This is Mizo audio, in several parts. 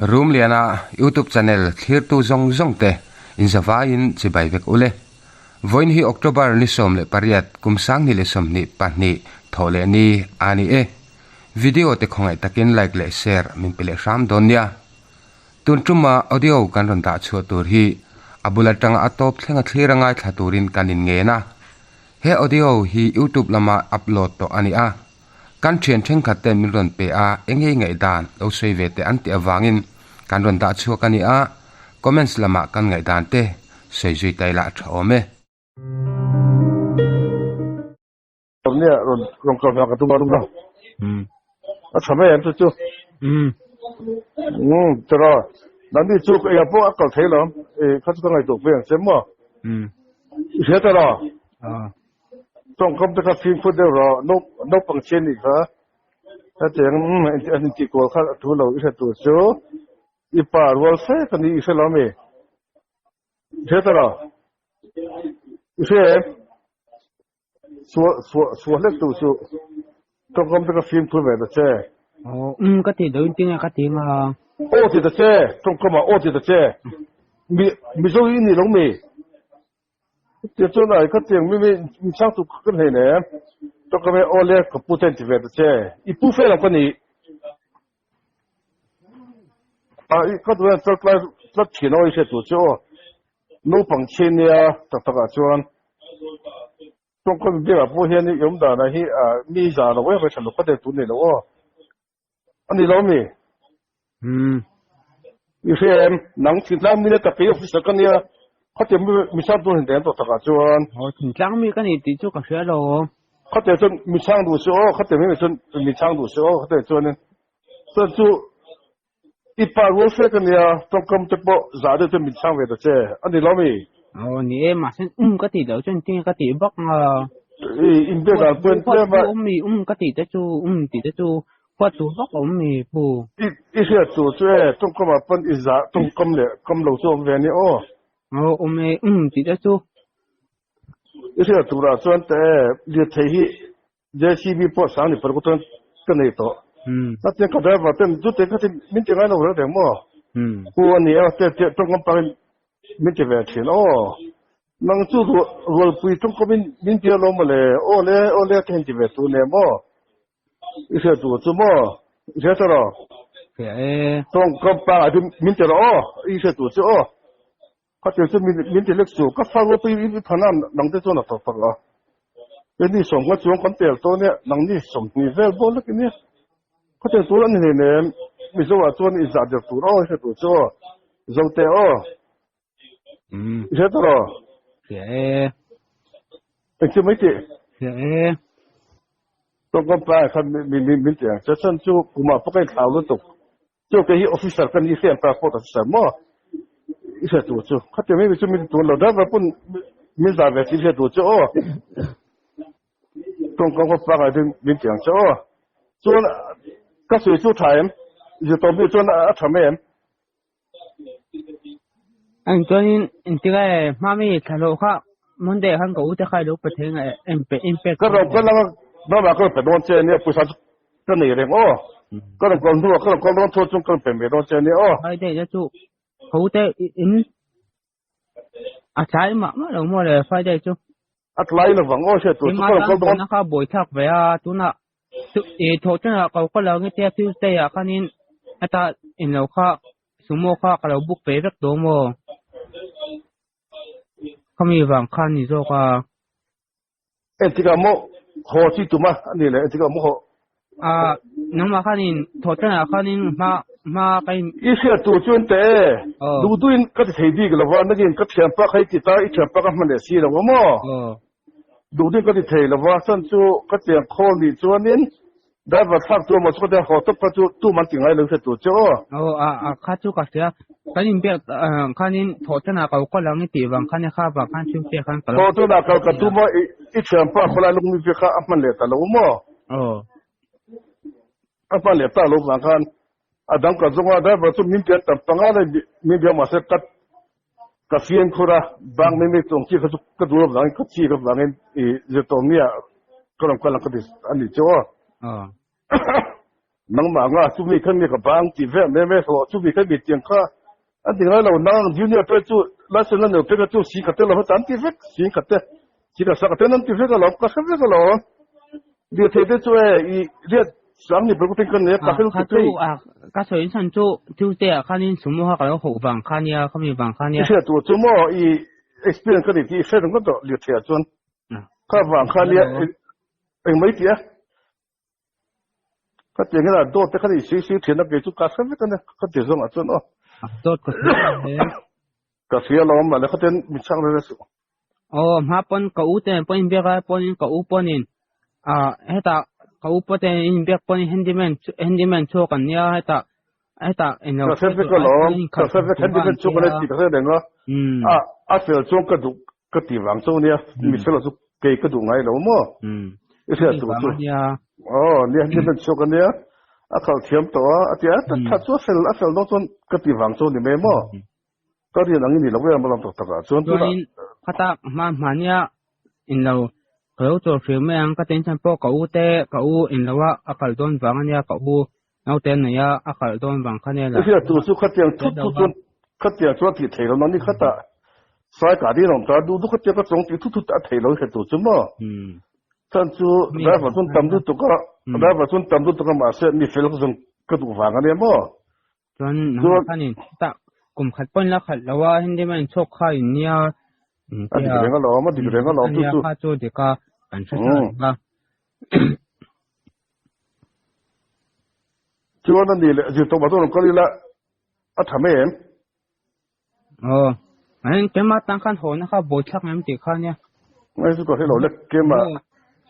Rumliana YouTube channel thlirtu zawng zawng te inzavaiin chibai vek ule. Vawiin hi October ni 18 kum 2022 thawh leh ni a ni e. Video te khawngaih takin like leh share min pe leh hram dawn nia. Tun tuma audio kan rawn dah chhuah tur hi a bul atanga a tawp thlenga thlir a ngaithla turin kan inngen a. He audio hi YouTube lama upload tawh a ni a. Kan thian thenkhat ten min rawn pe a, eng nge i ngaihdan lo sawi ve teh an tih avangin kan rawn dah chhuak a ni a, comments lamah kan ngaihdan te sawi zui ta ila a tha awm e. Nia rawn rawn kal hna ka tum a tum a. A tha mai em chu chu. Um tara nani chu ka ya pawh a kal thei lo e kha chu ka ngaihtuah pui ang che maw. I hria tara. Tawngkam te kha fimkhur deuh rawh naupang chhe nih kha hetiang an intih kual kha a thu lo i hre tur chu i pa rual fe ka ni i hre lo ami i hre ta lo i hre em suah suah suah hlek tur chu tawngkam te kha fimkhur ve ta che. Um ka ti deuh in tinge ka ti nga. Aw ti ta che tawngkam ah aw ti ta che mi mizo i ni lo mi. Tia chuan ai kha tiang mi mi chang tu kan hei ne to ka me ole ka pu ten ti ve ta che i pu fe lo ka ni a i ka duan chal tlai tlat thin oi se tu chu no pang che nia tak tak ah chuan tong ko bi a pu hian i yom da na hi a mi za lo we ka lo ka te tu ni lo o ani lo mi um i hre em nang thingtlang mi le ka kei officer ka nia khatia mi mi sang tur hin den tawh takah chuan aw thingtlang mi ka ni tih chu ka hria lo khatia chuan mi chhang duh se aw khatia mi chuan mi chhang duh se aw khatia chuan chuan chu i pa rual fe ka nia tawngkam te pawh zah deuh chuan min chhang ve ta che ani lo mi aw ni e mahse um ka tih loh chuan tinge ka tih vak nga i inbe dan pawhin tlem a um mi um ka tih te chu um tih te chu Huat tur vak a awm mi pu. I i hriat tur chu e, tawngkam ah pawn i zah tawngkam leh kam lo chu awm ve a ni aw. Aw awm e, umm tih te chu. I hriat tur ah chuan teh e, lirthei hi JCB pawh sang ni paruk chuan ka nei tawh. Hetiang ka driver ten chu te kha min ti ngai lo reng reng maw. Pu a ni e, te te tawngkam pangin min ti ve thin aw. Nang chu rualpui tawngkamin min ti alawm mawle, aw le aw le te hian ti ve tur nen maw. I hriat tur chu maw? I hria ta rawh. Hria e. Tawngkam pa ah hian min ti rawh aw. I hriat tur chu aw. Khatir chu min min ti lek chu. Ka fa ropui i phana nang te chuan a thawk tak a. Keini sawmnga chuang kan tel tawh nia, nangni sawmhnih vel bawk lek i nia. Khatir tur a ni hleinem. Mizo ah chuan i zah der tur aw i hriat tur chu aw. Zote aw. I hria ta rawh. Hria e. Engtin mai tih? Hria e. Tawngkam tlaiah khan min ti ang che. Chhan chu kumah pawh ka inthlau lutuk. Chu kei hi officer ka ni hriat transport officer maw? I hriat tur chu. Khatiang mai chu min ti tun lo. Driver pawn min zah ve tih i hriat tur chu aw. Tawngkam kha pangngai deuhin min ti ang che aw. Chuan ka sawi chu tha em? Zirtawm hi chuan a tha mai em? Anh chuanin engtik e hmami thla hlawh kha Monday khan ka u te kha i lo pe thei nge em pe em pek Ka rawn kal anga mama ka rawn pe dawn che ania pawisa chu ka nei reng aw. Ka rawn kal hnuah ka rawn kal dawn thu chuan ka rawn pe mai dawn che ania aw. Friday te chu ka u te in a tlai mah mah lo maw le Friday chu. A tlai lovang aw hriat tur chu ka rawn kal dawn. Keimah tan kha buaithlak ve a tunah e thawh chunah ka lo kal ang tia Tuesday ah khanin heta englo kha sumo kha ka lo book ve vek dawn maw? Khami vang khan ni zawk a. Engtikah maw haw chi tum a ani le engtikah maw haw. A nangmah khanin thawh chunah khanin hma hma ka in. I hriat tur chuan teh e duh duhin ka ti thei bik lo va nangin ka thianpa kha i ti ta i thianpa ka hman leh si lo a maw? Duh ding ka ti thei lo va, chhan chu ka chiang khawl nih chuanin driver thlak tur emaw chu ka tia haw tawp kha chu tum an ti ngai lo hre tur che aw. Aw a a kha chu ka hria, kan inbiak khanin thawh chanah ka lo kal ang i tih vang khan kha vang khan Tuesday khan ka lo. Thawh chanah kal ka tum a, i thianpa khawlai lungmi ve kha a hman leh ta lo maw? Aw. A hman leh ta lo vang khan a dang ka zawng a, driver chu min pian tam panga lai min biak mahse ka Ka fimkhur a, bank mai mai chuang chi kha chu ka duh avangin ka chik avangin i zirtawmni ah ka rawn kal ang ka ti a ni chu aw. Nangmah anga chumi kha mi ka bang tih vel mai mai hlawh chumi kha mi tiang kha an ti ngai lo nang junior te chu license a neu te kha chu si khat te lo an ti vek si khat te si khat sak te an ti vek alawm ka hre vek alawm lirthei te chu e i riat sang ni pawh ka nei ka hre kha chu a ka sawi chhan chu Tuesday ah khanin sumo kha ka lo hawh vang kha nia khami vang kha nia i hriat tur chu maw i experience ka ni tih i hre ringawt tawh lirthei ah chuan kha vang kha nia eng mai tih a Ka ti angin a dawt te kha ni si si thian a kei chu ka hre vek a nia ka ti zawng ah chuan aw. A dawt ka hria hle. Ka hria lo awm mah le khatin min chhang reng reng suh. Aw hma pawn ka u te pawh in biak a pawn in ka u pawn in ah hetah ka u pawh te in biak pawn in handyman handyman chhuak an nia hetah hetah eng lo ka hre vek alawm ka hre vek handyman chhuak an nia tih ka hre reng a a a fel chuan ka duh Ka ti vang chu nia, mi fel chu kei ka duh ngai lo maw? I hriat tur chu. Aw, nia ni men chhuak a nia, a khalh thiam tawh a, a ti a, ta tha chu a fel, a fel dawn chuan ka ti vang chu ni mai maw? Ka rian ang i ni lo em alam tak takah chuan tunah. Chuanin khata hma hma nia in lo ka lo chawl hriau mai ang ka tension pawh ka u te ka u in lo a a kal dawn vang a nia ka u naute nei a a kal dawn vang kha nia la. I hriat tur chu khatiang thut thut chuan khatiang chuan tih thei lo nang ni khatah sai kah ding awm ta duh duh khatiang ka chawng tih thut thut a thei lo i hriat tur chu maw? Chan chu driver chuan tam lutuk a driver chuan tam lutuk a mahse mi fel zawng ka duh vang a nia maw? Chuan nangmah khanin tah kum khat pawn la khalh lo a handyman chhuak kha in nia A dik reng alawm a dik reng alawm chu chu. Kha chu dik a kan hre sa a. Chuan a ni leh zirtawp ah chuan rawn kal ila a tha mai em? Aw, an kema tang khan haw na kha bawi thlak em tih kha nia. Ngai chu ka hre lo lek kema.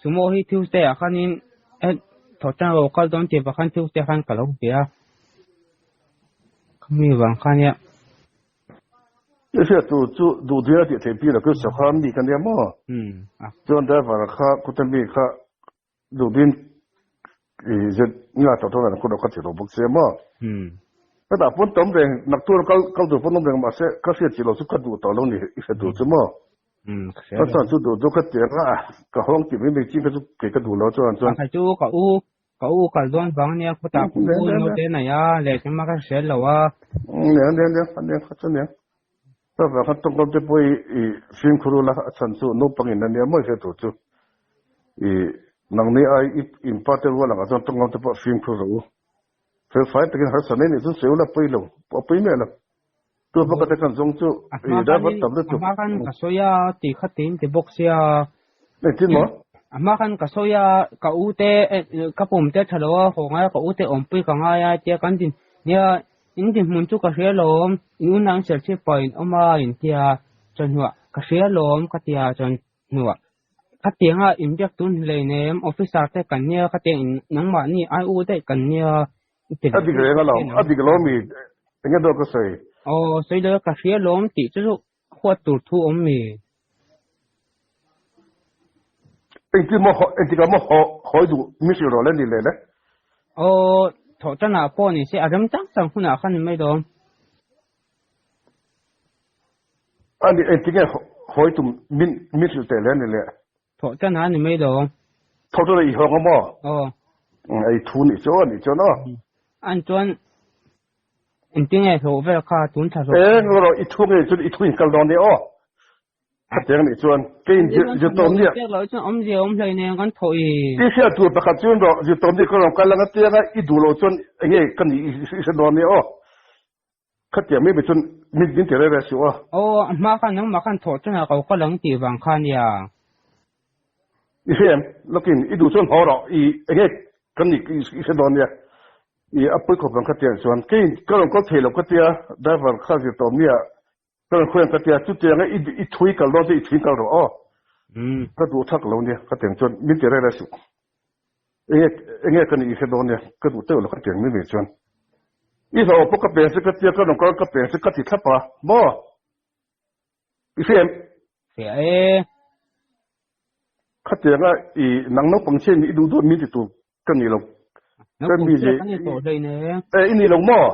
Sumo hi Tuesday ah khanin thaw tan ro kal dawn tih vang khan Tuesday khan ka lo bia. Khami vang kha nia. I hriat tur chu duh dil a tih theih pi lo chu sakha mi ka nia maw? Chuan driver kha khuta mi kha Duhbin i zet nga tawh chuan an khur ka ti lo bawk che maw? Ka dah pawn tam reng naktur kal kal tur pawn awm reng mahse ka hriat chi lo chu ka duh tawh lo ni i hre duh chu maw? Ka chuan chu duh chu ka ti ang a ka hawng tih mai mai chi kha chu kei ka duh lo chuan chuan. Kha chu ka u ka u kal dawn vang ania khawtah ka u naute nei a lehkha ka hre lo a. Nia nia nia nia kha chu nia. Ka vang khan tawngkam te pawh i fimkhur ula a chhan chu naupang in ania mawi hre tur chu i nangni ai i in pa te rual angah chuan tawngkam te pawh fimkhur rawh u. Fel fai takin harsa nei nih chuan sawi ula pawi lo a pawi miah lo. Tu pawh ka te khan zawng chu i driver tam lutuk. A hma khan ka sawi a ti kha tiin ti bawk sia. Engtin maw? A hma khan ka sawi a ka u te ka pum te tha lo a haw ngai a ka u te awmpui ka ngai a tia kan din nia In dinhmun chu ka hria lawm, in unau in serchhip pawh in awm a in tia chuan hnuah ka hria lawm ka tia chuan hnuah khatianga inbiak tun hlei nem officer te kan nia khatiang in nangmahni ai u daih kan nia i ti A dik reng alawm, a dik lo mi enge dawt ka sawi? Aw sawi lo ka hria lawm tih chu chu huat tur thu awm mi. Engtin maw engtikah maw haw hawi duh mi hrilh rawh le ni leh le? Aw thawh tanah pawh ni se a rem chang chang hunah khan ni mai dawn. A ni engtinge hawi tum min min hrilh teh le ni le? Thawh tanah ni mai dawn. Thawh tanah i hawng a maw? Aw. Ei thu nih chu a nih chuan aw. An chuan Engtinge hlawh vel kha tun thla hlawh. Eng rawh i thu ngei chuan i thu in kal dawn nia aw. Khatiang nih chuan kei in zirtawm nia. Pek loh chuan awmzia awm hlei nen kan thawh i. I hriat tur pakhat chuan rawh zirtawm nia ka rawn kal anga tianga i duh loh chuan enge ka nih i hre dawn nia aw. Khatiang mai mai chuan min min ti rei rei suh aw. Aw a hma khan nangmah khan thawh chuan a ko kal ang tih vang kha nia. I hre em? Lawkin i duh chuan haw rawh i enge ka nih i hre dawn nia. I a pui khawp ang ka tia chuan kei ka rawn kal thei lo ka tia driver kha zir tawh mi ah ka rawn khawi ang ka tia chutiang a i thui kal dawn chu i thui kal rawh aw ka duh thak lo nia ka tiang chuan min ti rei rei suh enge enge ka nih i hre dawn nia ka duh teuh lo ka tiang mai mai chuan i hlauh pawh ka peng che ka tia ka rawn kal ka peng che ka ti thlap a maw i hre em Hria e. Khatianga i nang naupang chian i duh dawn min ti tur Ka ni lo. Ka mi je. Ka ni tawh hlei ne. Eh, i ni lo maw?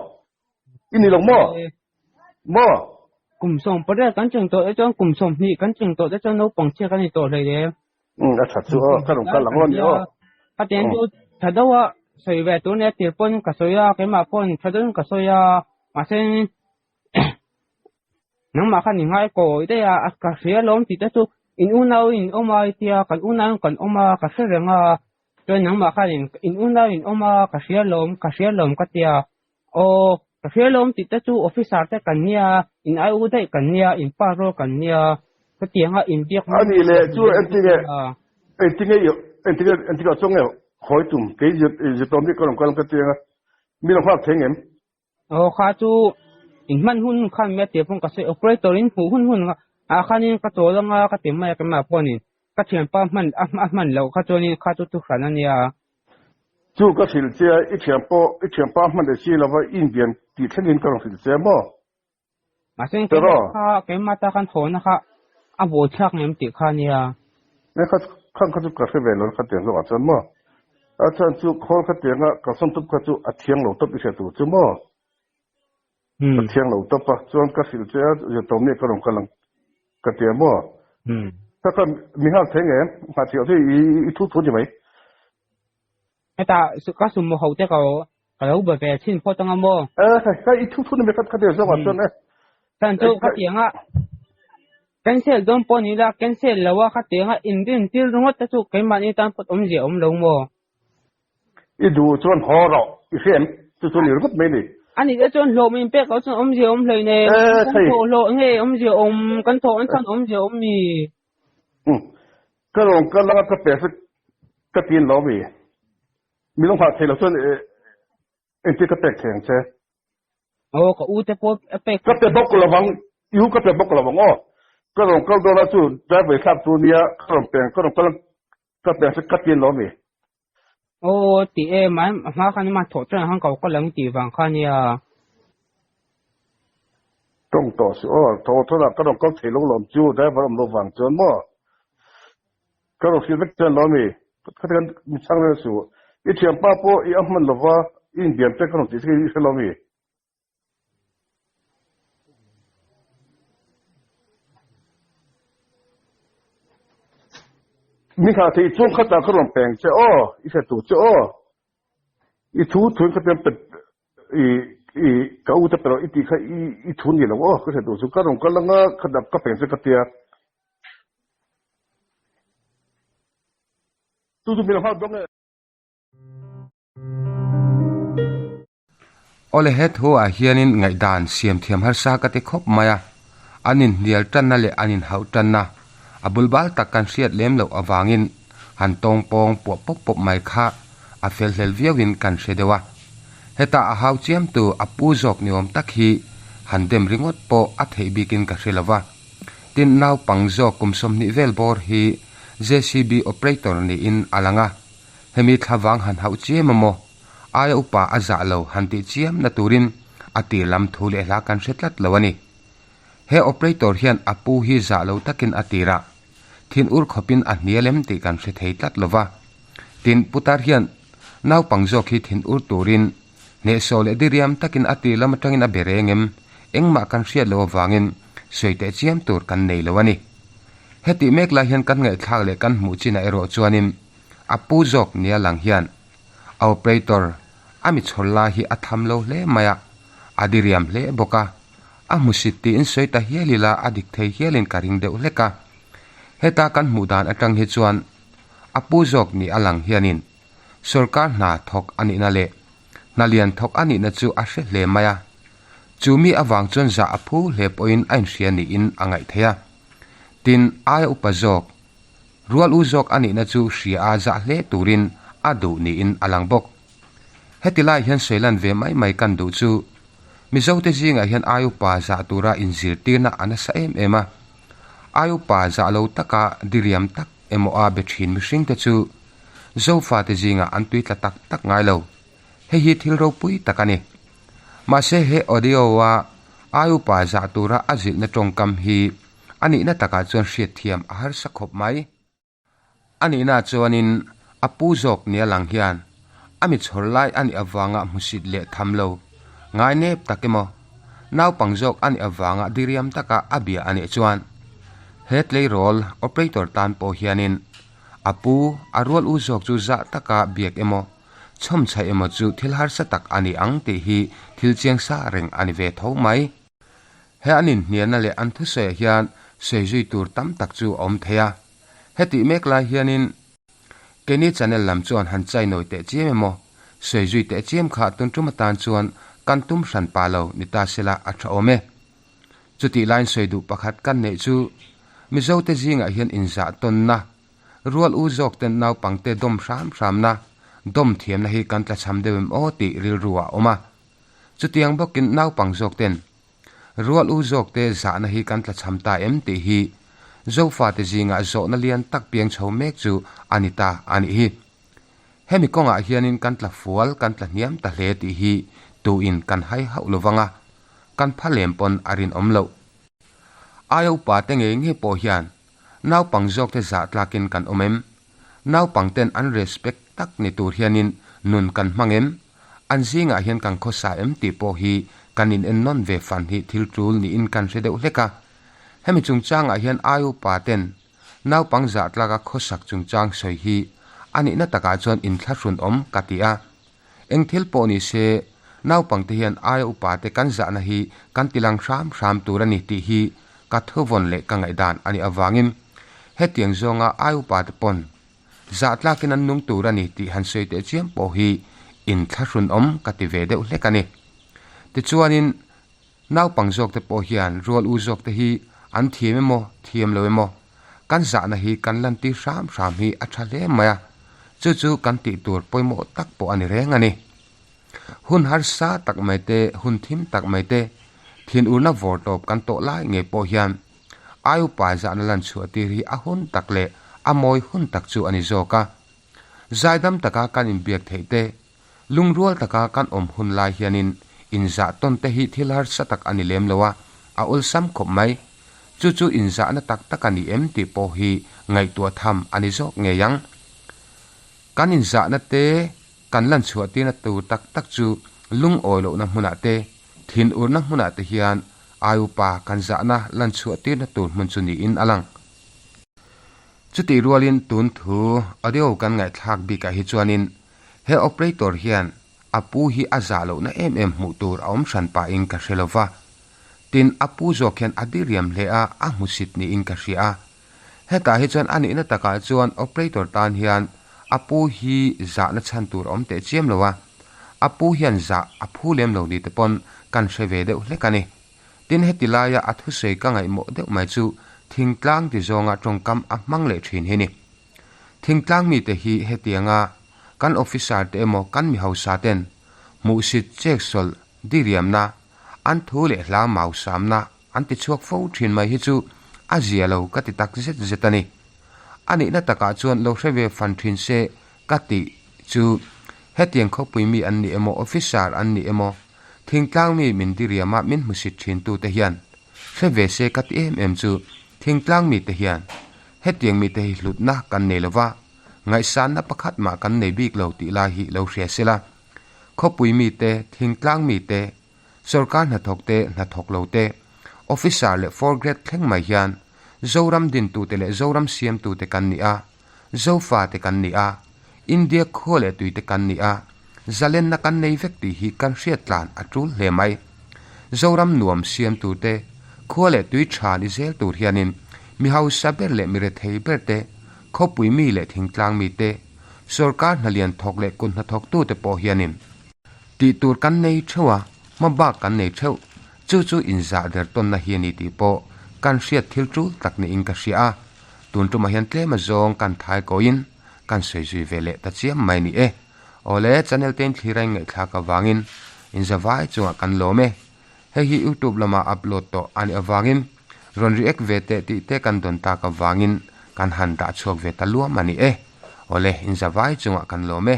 I ni lo maw? Maw? Kum 18 kan cheng tawh te chuan kum 20 kan cheng tawh te chuan naupang chhia kan ni tawh hlei ne. A that chu aw, ka rawn kal ang aw ni aw. Ka tiang chu tha deuh a. sawi ve tur nia tir pawn ka sawi a, keimah pawn tha deuhin ka sawi a, mahse nangmah khan i ngai kawi daih a, ka hria lawm tih te chu in unau in awm a i tia, kan unau in kan awm a, ka hre reng a, chuan nangmah khan in in unau in awm a, ka hria lawm, ka hria lawm ka tia, aw ka hria lawm tih te chu officer te kan nia, in ai u daih kan nia, in pa rual kan nia, hetianga inbiak A nih leh chu entinge entinge i entinge entinge chu nge hawi tum kei zirtawm hi ka rawn kal ka tiang a, mi lo nghak thei ngem? Aw kha chu in hman hun hun khan mia tir pawn ka sawi operator in hmuh hun hun ah khanin ka chawl anga ka ti mai a keimah pawhin ka thianpa hman a hman loh kha chuanin kha chu thuhran a nia. Chu ka hrilh che a i thian pawh i thianpa hman leh si lova i inbian tih thlengin ka rawn hrilh che maw? Mahse keimah kha keimah ta khan haw na kha a buai thlak ngem tih kha nia. Ne kha khan kha chu ka hre ve lo kha tiang zawk ah chuan maw. A chhan chu khawl kha tianga kalsawn tup kha chu a thiang lo tawp i hria tur chu maw. A thiang lo tawp a chuan ka hrilh che a zirtawm nia ka rawn kal ang ka tia maw. Kha kha mi nghak thei ngem nghah thiam chu i thu thu ni mai. Hetah ka sumo ho te ka ka lo be ve chhin phawt anga maw? E hei hei i thu thu ni mai kha kha zawk ah chuan e. Chan chu kha tianga cancel dawn pawh ni la cancel lo a kha tianga inrin tir ringawt te chu keimahni tan phawt awmzia awm lo maw? I duh chuan haw rawh i hria em? Chu chu ni ringawt mai ni. A nih te chuan hlawh min pek loh chuan awmzia awm hlei nen kan thawh hlawh nge awmzia awm kan thawh an chuan awmzia awm mi? Ka rawn kal anga ka pe chu ka tin lo mi. Mi lo nghah thei lo chuan engtin ka pek thei ang che. Aw ka u te pawh a pek. Ka pe bawk lo vang, i u ka pe bawk lo vang aw. Ka rawn kal dawn a chu driver thlak tur nia ka rawn pe ang ka rawn kal ang ka pe ang che ka tin lo mi. Aw ti e mai hma khan ma thawh chuan han ko kal ang tih vang kha nia. Tawng tawh suh aw, thaw thawn ah ka rawn kal thei lo lawm chu driver awm lo vang chuan maw. Ka rawn hrilh vek chuan lo mi, khati khan mi chhang reng suh. I thianpa pawh i a hman lova i inbiam te ka rawn tih chu i hre lo mi. Mi kha thei chung khatah ka rawn peng che aw, i hre tur che aw. I thu thuin kha tiang pet i i ka u te pe rawh i tih kha i i thu ni lo aw ka hre tur chu ka rawn kal anga khatah ka peng che ka tia. Chu chu mi lo nghak dawn nge. Awle he thu ah hianin ngaihdan siam thiam harsa ka ti khawp mai a, an inhnial tanna leh an inhauh tanna a bul bal tak kan hriat lem loh avangin han tawng pawng puah pawp pawp mai kha a fel hlel viauin kan hre deuh a. Hetah a hau chiamtu a pu zawk ni awm tak hi han dem ringawt pawh a theih bikin ka hre lo va. Tin, naupang zawk kum 20 vel bawr hi JCB operator niin a lang a, hemi thlavang han hauh chiam a maw? Aia upa a zah lo han tih chiam na turin a tir lam thu leh hla kan hre tlat lo a ni. He operator hian a pu hi zah lo takin a tir a, thin ur khawpin a hnial em tih kan hre thei tlat lo va. Tin, putar hian naupang zawk hi thin ur turin hnehsawh leh diriam takin a tir lam atangin a be reng em, engmah kan hriat loh avangin sawi teh chiam tur kan nei lo a ni. Hetih mek lai hian kan ngaihthlak leh kan hmuh chinah erawh chuanin a pu zawk nia lang hian A operator, a mi chhawr lai hi a tham lo hle mai a, a diriam hle bawk a. A hmusit tiin sawi ta hial ila a dik thei hialin ka ring deuh hlek a. Heta kan hmuh dan atang hi chuan a pu zawk ni a lang hianin sawrkar hna thawk a nihna leh hna lian thawk a nihna chu a hre hle mai a. Chu mi avang chuan zah a phu hle pawhin a inhria niin a ngaih theih a. Tin, aia upa zawk Rual u zawk a nihna chu hria a zah hle turin a duh niin a lang bawk. Heti lai hian sawilan ve mai mai kan duh chu Mizote zingah hian ai upa zah tura inzirtirna a nasa em em a. Ai upa zah lo taka diriam tak emaw a be thin mihringte chu Zofate zingah an tui tla tak tak ngai lo. Hei hi thil ropui tak a ni. Mahse he audio-a ai upa zah tura a zilhna tawngkam hi A nihna takah chuan hriatthiam a harsa khawp mai. A nihna chuanin a pu zawk nia lang hian a mi chhawr lai a nih avanga hmusit leh tham lo, ngai nep tak emaw, naupang zawk a nih avanga diriam taka a bia a nih chuan he tleirawl operator tan pawh hianin a pu a rual u zawk chu zah taka biak emaw, chhawm chhaih emaw chu thil harsa tak a ni ang tih hi thil chiang sa reng a ni ve tho mai. He an inhnialna leh an thusawiah hian sawi zui tur tam tak chu a awm thei a. Hetih mek lai hianin keini channel lam chuan han chai nawi teh chiam emaw, sawi zui teh chiam kha tun tum atan chuan kan tum hran pah lo ni ta sela a tha awm e. Chutih laiin sawi duh pakhat kan neih chu Mizote zingah hian inzah tawnna, rual u zawk ten naupangte dawm hram hramna, dawm thiamna hi kan tlachham deuh em aw tih rilru ah a awm a. Chutiang bawkin naupang zawk ten rual u zawk te zahna hi kan tlachham ta em tih hi Zofate zingah zawhna lian tak piang chho mek chu a ni ta a nih hi. Hemi kawngah hianin kan tla fual, kan tla hniam ta hle tih hi tuin kan hai hauh lovang a, kan pha lem pawn a rinawm loh. Aia upa te ngei ngei pawh hian naupang zawk te zah tlakin kan awm em? Naupang ten an respect tak ni tur hianin nun kan hmang em? An zingah hian kan khawsa em tih pawh hi kan in ennawn ve fan hi thil tul niin kan hre deuh hlek a. Hemi chungchangah hian aia upa ten naupang zah tlaka khawsak chungchang sawi hi a nihna takah chuan inthlahrun awm ka ti a. Eng thil pawh ni se, naupangte hian aia upate kan zahna hi kan tilang hram hram tur a ni tih hi ka thuvawn leh ka ngaihdan a nih avangin hetiang zawnga aia upate pawn zah tlakin an nung tur a ni tih han sawi teh chiam pawh hi inthlahrunawm ka ti ve deuh hlek a ni. Tichuanin Naupang zawkte pawh hian rual u zawkte hi an thiam emaw, thiam lo emaw, kan zahna hi kan lantir hram hram hi a tha hle mai a, chu chu kan tih tur pawimawh tak pawh a ni reng a ni. Hun harsa tak mai te, hun thim tak mai te, thinurna vawr tawp kan tawh lai ngei pawh hian Aiupa zahna lan chhuah tir hi a hun tak leh a mawi hun tak chu a ni zawk a. Zaidam taka kan inbiak theih te, Lungrual taka kan awm hun lai hianin inzah tawn te hi thil harsa tak a ni lem lo a, a awlsam khawp mai. Chu chu inzahna tak tak a ni em tih pawh hi ngaihtuah tham a ni zawk ngei ang. Kan inzahna te kan lan chhuah tirna tur tak tak chu lungawi lohna hmunah te, thinurna hmunah te hian aiupa kan zahna lan chhuah tirna tur hmun chu niin a lang. Chutih rualin tun thu audio kan ngaihthlak bikah hi chuanin He operator hian a pu hi a zah lohna em em hmuh tur a awm hran pahin ka hre lova. Tin, a pu zawk hian a diriam hle a, a hmusit niin ka hria a. Hetah hi chuan a nihna takah chuan operator tan hian a pu hi zahna chhan tur a awm teh chiam lo a, a pu hian zah a phu lem lo ni te pawn kan hre ve deuh hlek a ni. Tin, heti laia a thusawi ka ngaihmawh deuh mai chu thingtlang ti zawnga tawngkam a hmang leh thin hi ni. Thingtlang mite hi hetianga kan officer te emaw kan mi hausa ten hmuhsit cheksawlh diriamna, an thu leh hla mausamna an ti chhuak fo thin mai hi chu a zia lo ka ti tak zet zet a ni. A nihna takah chuan lo hre ve fan thin se ka tih chu hetiang khawpui mi an ni emaw officer an ni emaw thingtlang mi min diriama min hmusit thin tute hian hre ve se ka ti em em chu thingtlang mite hian Hetiang mite hi hlutna kan nei lova, ngaihsanna pakhat mah kan nei bik lo tih lai hi lo hria sela. Khawpui mite, thingtlang mite, sorkar hnathawk te, hnathawk lo te, officer leh four grade thleng mai hian Zoram dintute leh Zoram siamtute kan ni a, Zofate kan ni a, India khua leh tuite kan ni a, zalenna kan nei vek tih hi kan hriat tlan a tul hle mai. Zoram nuam siam turte, khua leh tui tha ni zel tur hianin mi hausa ber leh mi rethei ber te, khawpui mi leh thingtlang mi te, sorkar hna lian thawk leh kut hnathawktute pawh hianin tih tur kan nei theuh a, hma bak kan nei theuh. Chu chu inzah der tawnna hi a ni tih pawh kan hriat thil tul tak niin ka hria a. Tun tumah hian tlem azawng kan thai kawiin kan sawi zui ve leh ta chiam mai ni e. Awle, channel te in thlir a in ngaihthlak avangin in zavai chungah kan lawm e. Hei hi youtube lama upload tawh a nih avangin rawn react ve teh tih te kan dawn tak avangin kan han dah chhuak ve ta luam a ni e. Awle, in zavai chungah kan lawm e.